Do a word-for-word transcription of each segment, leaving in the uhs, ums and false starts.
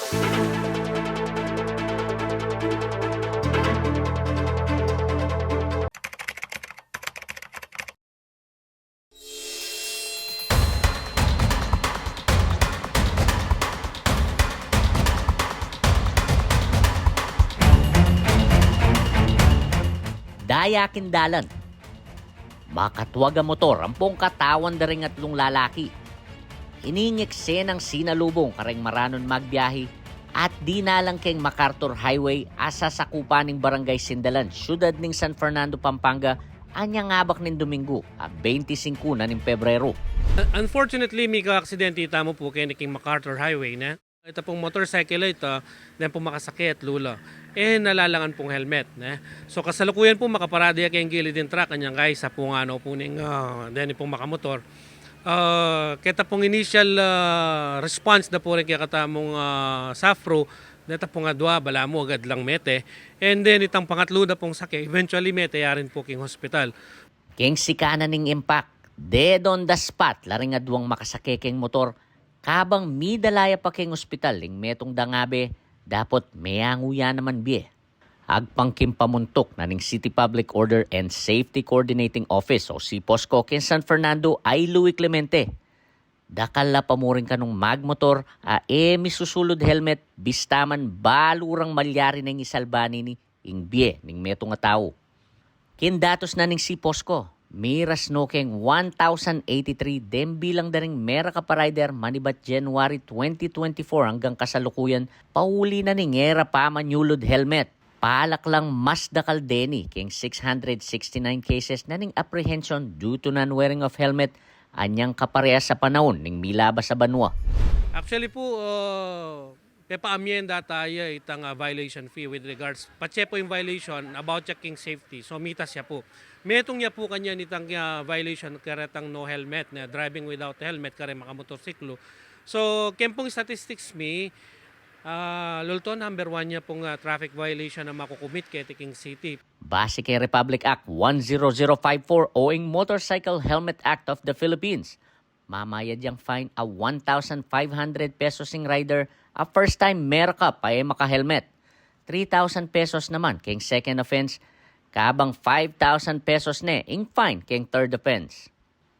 Daya king dalan. Makatwag a motor ampong katawan da ring atlung lalaki. Ini ing eksenang sinalubung kareng maranun magbiahe at dinalan keng MacArthur Highway a sasakupan ning Barangay Sindalan, siyudad ning San Fernando, Pampanga, anyang abak ning Dominggu, a bente singku na ning Pebrero. Unfortunately, mika-aksidente tamu pu keni king MacArthur Highway, ne? Ita pung motorcycle a ita, den pung makasake at lula. E, nalalangan pung helmet, ne? So, kasalukuyan pu, makaparada ya keng gilid ning truck, anyang kaisa pung ano pu ning, ah, den pung makamotor. Ah, keta pung initial, ah, response da pu ring kekatamung, ah, SAFPRO, neta pung adwa, balamu agad lang mete. And then, itang pangatlu da pung sake, eventually mete ya rin pu king hospital. Keng sikanan ning impact, dead on the spot la ring adwang makasake keng motor, kabang midala ya pa keng ospital ing metung dangabe, dapot meangu ya naman bie. Agpang king pamuntuk na ning City Public Order and Safety Coordinating Office o CPOSCO keng San Fernando, ay Louie Clemente, dakal la pa mu rin kanung magmotor a e misusulud helmet, bista man balu rang malyari neng isalba nini ing bie ning metung a tau. King datus na ning CPOSCO, miras no keng one thousand eighty-three deng bilang da ring merakap a rider manibat January twenty twenty-four anggang kasalukuyan, pauli na ning e ra pamanyulud helmet. Palak lang mas dakal deni keng six hundred sixty-nine cases na ning apprehension due to non-wearing of helmet anyang kaparehas a panaun ning milabas a banua. Actually pu, uh, pepaamyenda taya itang, ah, violation fee with regards, patse pu ing violation about checking safety. So, mitas ya pu. Metung ya pu kanyan itang, ah, violation karetang no helmet, na driving without helmet, kareng makamotorsiklu. So, keng pung statistics mi, ah, lulto number one ya pung, ah, traffic violation a makukumit keti king city. Base keng Republic Act one zero zero five four o ing Motorcycle Helmet Act of the Philippines, mamayad yang fine a one thousand five hundred pesos ing rider a first time merakap a e maka-helmet. Three thousand pesos naman keng second offense, kabang five thousand pesos ne ing fine keng third offense.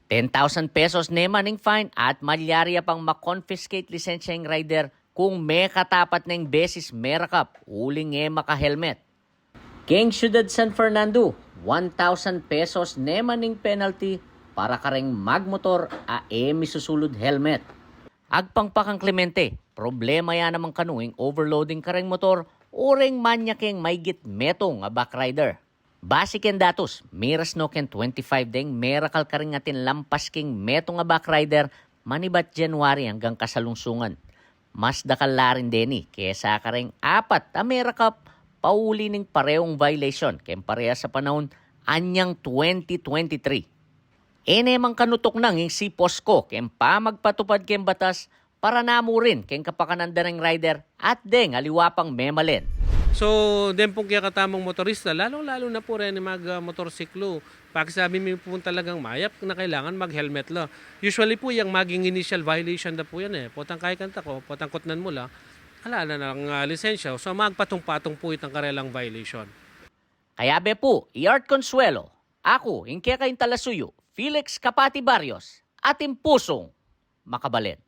Ten thousand pesos ne man ing fine at malyari ya pang ma-confiscate lisensya ing rider kung mekatapat neng beses merakap uling e maka-helmet. Keng Syudad San Fernando, one thousand pesos ne man ing penalty para kareng magmotor a e misusulud helmet. Agpang pa kang Clemente, problema ya naman kanu ing overloading kareng motor o reng manyakeng maygit metung a backrider. Base keng datus, miras no keng twenty-five deng merakal karing atin lampas king metung a backrider manibat January anggang kasalungsungan. Mas dakal la rin deni kesa kareng apat a merakap pauli ning parehung violation keng parehas a panaun anyang twenty twenty-three. E ne man kanu tuknang ing CPOSCO keng pamagpatupad keng batas para namu rin keng kapakanan da reng rider at deng aliwa pang memalen. So, den pung kekatamung motorista, lalung-lalu na pu reng mag, ah, motorsiklu, pakisabi mi pung talagang mayap na kailangan mag-helmet la. Usually pu, yang maging initial violation da pu yan e. Potang kaikanta ko, potang kutnan mu la, ala na lang, ah, lisensya. So, magpatung-patung pu itang karelang violation. Kayabe pu, i Art Consuelo, aku, ing keka ing talasuyu, Felix Capati Barrios, atin pusung makabalen.